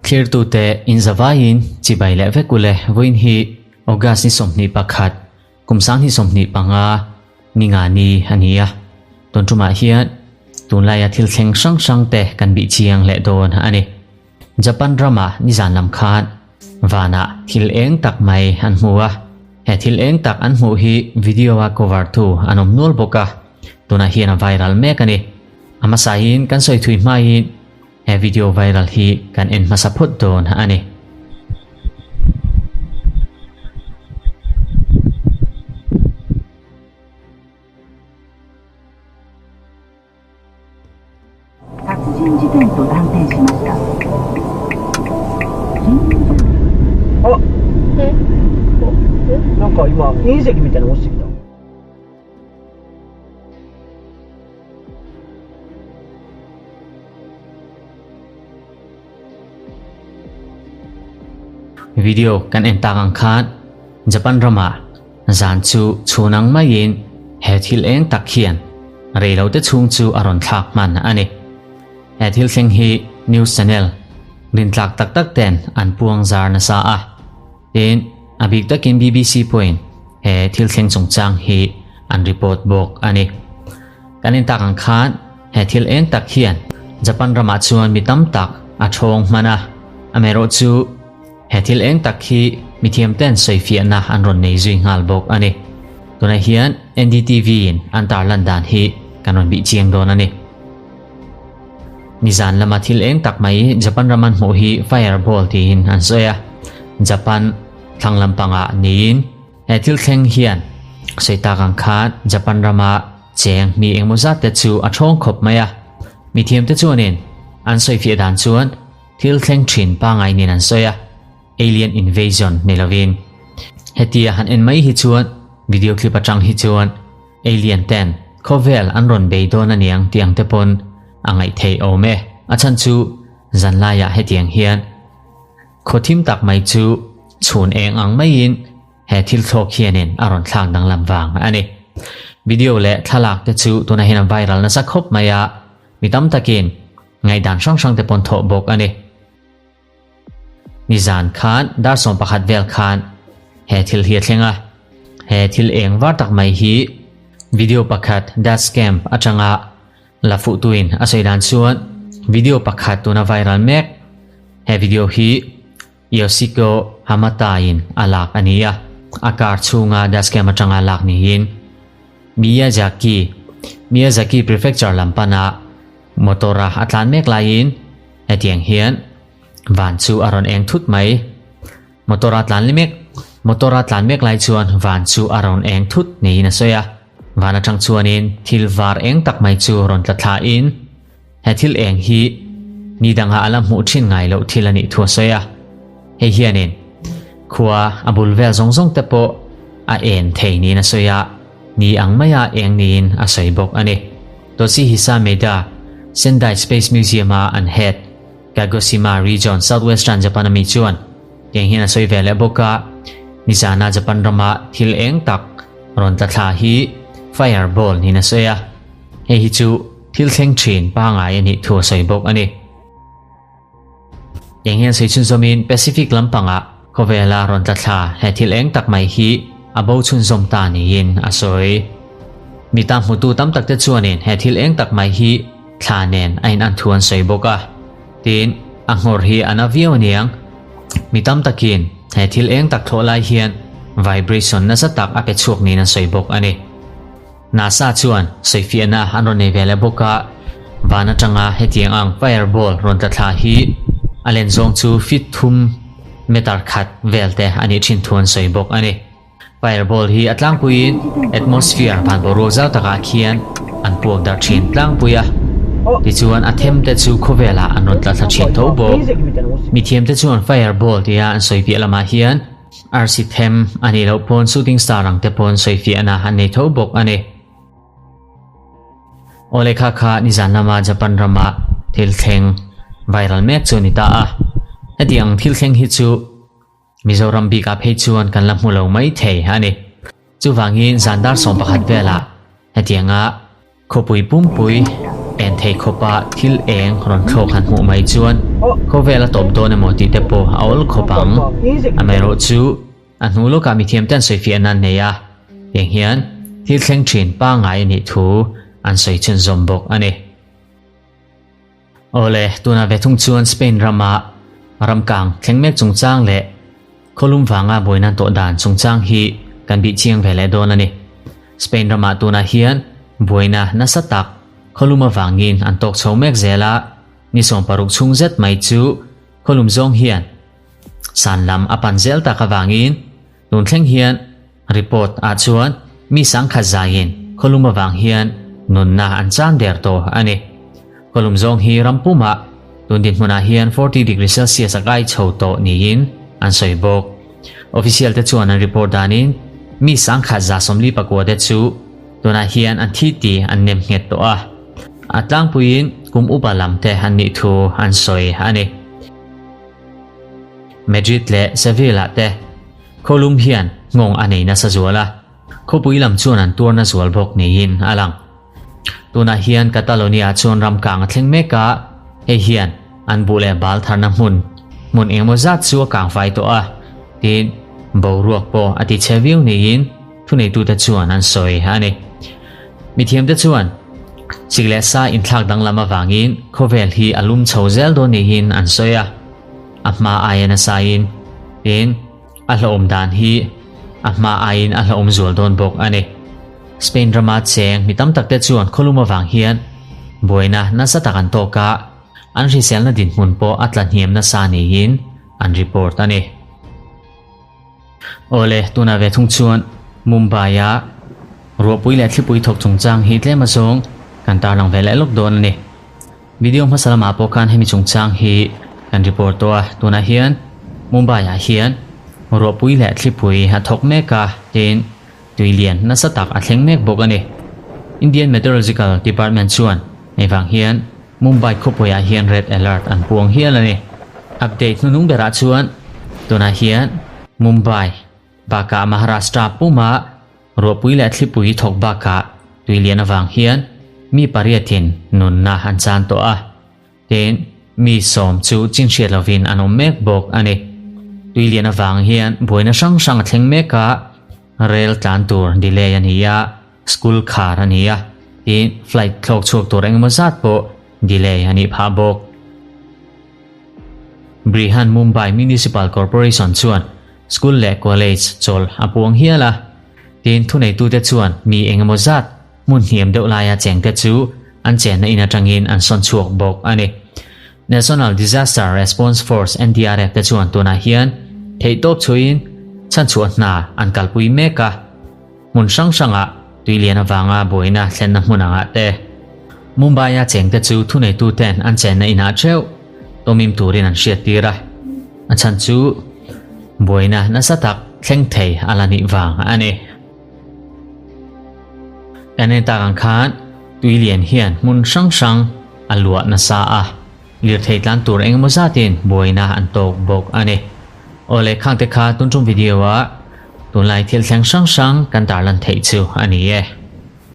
Thlirtute inzavaiin chibai leh vek ule vawiin hi August ni 21 kum 2025 ni nga ni a ni a. Tun tumah hian tunlaia thil thleng hrang hrang te kan bih chiang leh dawn a ni. Japan ramah nizan lam khan vanah thil eng tak mai an hmu a. He thil eng tak an hmuh hi video a cover tu an awm nual bawk a, tunah hian a viral mek a ni. A hmasain kan sawi thui hmain he video viral hi kan en hmasa phawt dawn a ni. Video kan en tak ang khan Japan ramah zan chu chhun ang maiin he thil eng tak hian reilote chhung chu a rawn thlak hman a ni. He thil thleng hi news channel rintlak tak tak ten an puang zar nasa a. Tin, a bik takin BBC pawhin he thil thleng chungchang hi an report bawk a ni. Kan en tak ang khan he thil eng tak hian Japan ramah chuan mi tam tak a thawng hman a, amaherawhchu he thil eng tak hi mithiam ten sawifiahna an rawn nei zui nghal bawk a ni. Tunah hian NDTV in an tarlan dan hi kan rawn bih chiang dawn a ni. Nizan lama thil eng tak mai Japan ram an hmuh hi fireball tiin an sawi a, Japan thlang lampangah niin he thil thleng hian sawi tak ang khan Japan rama cheng mi engmaw zat te chu a thawng khawp mai a. Mithiamte chuanin an sawifiah dan chuan thil thleng thin pangngai nen an sawi a, alien invasion ni lovin. Hetia han en mai hi chuan video clip atang hi chuan Alien ten khawvel an rawn bei dawn aniang tih ang te pawn a ngaih theih awm e. A chhan chu zanlaiah hetiang hian khaw thim tak mai chu chhun eng ang maiin he thil thlawk hianin a rawn thlak danglam vang a ni. Video leh thlalak te chu tunah hian a viral nasa khawp mai a, mi tam takin ngaihdan hrang hrang te pawn thawh bawk a ni. Nizan khan dar 11 vel khan he thil hi a thleng a, he thil eng var tak mai hi video pakhat dash cam atanga la fuh tuin a sawi dan chuan video pakhat tuna viral mek he video hi Yoshiko Hamata in a lak a ni a, a car chhunga dash cam atanga lak niin Miyazaki Miyazaki Prefecture lam pana motor a a tlan mek laiin Hetiang hian van chu a rawn eng thut mai. Motor a tlan mek motor a tlan mek lai chuan van chu a rawn eng thut niin a sawi a. Van atang chuanin thil var eng tak mai chu rawn tla thla in he thil eng hi ni danga a la hmuh thin ngai loh thil a nih thu a sawi a. Hei hianin khua a bul vel zawng zawng te pawh a en thei niin a sawi a, ni ang maia eng niin a sawi bawk a ni. Toshihisa Maeda, Sendai Space Museum-a an head, Kagoshima Region, Southwestern Japan-a mi chuan tiang hian a sawi ve leh bawk a, nizana Japan rama thil eng tak rawn tla thla hi fireball niin a sawi a, hei hi chu thil thleng thin pangngai a nih thu a sawi bawk a ni. Tiang hian sawi chhunzawmin Pacific lampangah khawvela rawn tla thla he thil eng tak mai hi a bo chhunzawm ta niin a sawi. Mi ta hmutu tam tak te chuanin he thil eng tak mai hi thla nen a in an thu an sawi bawk a. Tin, a nghawr hi a na viau aniang. Mi tam takin he thil eng tak thlawh lai hian vibration nasa tak a pe chhuak niin an sawi bawk a ni. NASA chuan sawifiahna an rawn nei ve leh bawk a, van atanga hetiang ang fireball rawn tla thla hi a len zawng chu feet thum meter khat vel te a nih thin thu an sawi bawk a ni. Fireball hi a tlangpuiin atmosphere van boruak zau takah khian an puak darh thin tlangpui a, tichuan a them te chu khawvelah an rawn tla thla thin tho bawk. Mithiam te chuan fireball tia an sawifiah lamah hian Arsi them a nih loh pawn shooting star ang te pawn sawifiahna an nei tho bawk a ni. Aw lehkha kha nizan lama Japan rama thil thleng viral mek chu a ni ta a. Hetiang thil thleng hi chu Mizoram bikah phei chuan kan la hmu lo mai thei a ni. Chuvangin zan dar 11 velah hetianga Khawpui pumpui En thei khawpa thil eng rawn thlawk han hmuh mai chuan khawvel a tawp dawn emaw tih te pawh a awl khawp ang. Amaherawhchu, a hnu lawkah mithiamte an sawifiahna an nei a, heng hian thil thleng thin pangngai a nih thu an sawi chhunzawm bawk a ni. Awle, tunah ve thung chuan Spain rama ramkang thleng mek chungchang leh khawlum vanga buaina an tawh dan chungchang hi kan bih chiang ve leh dawn a ni. Spain ramah tunah hian buaina nasa tak khawlum avangin an tawk chho mek zel a, ni 16 chhung zet mai chu khawlum zawng hian san lam a pan zel tak avangin tun thleng hian Report ah chuan mi sangkhat zaiin khawlum avang hian nunna an chan der tawh a ni. Khawlum zawng hi ram pumah tun dinhmunah hian 40 degree Celsius a kai chho tawh niin an sawi bawk. Official te chuan an report danin mi sangkhat 44 te chu tunah hian an thi tih an nem nghet tawh a. A tlangpuiin kum upa lam te an nih thu an sawi a ni. Madrid leh Seville ah te Khawlum hian nghawng a nei nasa zual a, khawpui lam chuan an tuar na zual bawk niin a lang. Tunah hian Catalonia chuan ram kang a thleng mek a, hei hian an buh leh bal tharna hmun hmun engemaw zat chu a kang fai tawh a, tin, boruak pawh a ti chhe viau niin thuneitute chuan an sawi a ni. Mithiamte chuan sik leh sa inthlak danglam avangin khawvel hi a lum chho zel dawn niin an sawi a. A hma aia nasain, tin, a hlauhawm dan hi a hma aiin a hlauhawm zual dawn bawk a ni. Spain rama cheng mi tam takte chuan khawlum avang hian buaina nasa tak an tawk a, an hriselna dinhmun pawh a tla hniam nasa niin an report a ni. Awle, tunah ve thung chuan Mumbai-a ruahpui leh thlipui thawk chungchang hi tlem azawng kan tarlang ve leh lawk dawn a ni. Video hmasa lamah pawh khan hemi chungchang hi kan report tawh a, tunah hian Mumbai-ah hian ruahpui leh thlipui a thawk mek a, tin tui lian nasa tak a thleng mek bawk a ni. Indian Meteorological Department chuan hei vang hian Mumbai khawpuiah hian red alert an puang hial a ni. Update hnuhnung berah chuan tunah hian Mumbai bakah Maharashtra puma Ruahpui leh thlipui thawk bakah tui lian avang hian mi pariatin nunna an chan tawh a, tin mi sawm chu chinhriat lovin an awm mek bawk a ni. Tui lian avang hian buaina hrang hrang a thleng mek a, rel tlan tur delay a ni a, school khar a ni a, tin flight thlawk chhuak tur engemaw zat pawh delay a nih phah bawk. Brihan Mumbai Municipal Corporation chuan School leh college chawl a puang hial a, tin thuneitute chuan mi engemaw zat hmun hniam deuh laia chengte chu an chenna in atangin an sawn chhuak bawk a ni. National Disaster Response Force, NDRF, te chuan tunah hian theihtawp chhuiin chhanchhuah hna an kalpui mek a, hmun hrang hrangah tui lian avanga buaina thlenna hmun angah te Mumbai-a chengte chu thuneituten an chenna inah theuh tawmim turin an hriattir a. A chhan chu buaina nasa tak thleng thei a la nih vang a ni. Kan en tak ang khan tui lian hian hmun hrang hrang a luah nasa a, lirthei tlan tur engemaw zatin buaina an tawk bawk a ni. Awle khangte kha tun tum video ah tunlai thil thleng hrang hrang kan tarlan theih chu a ni e.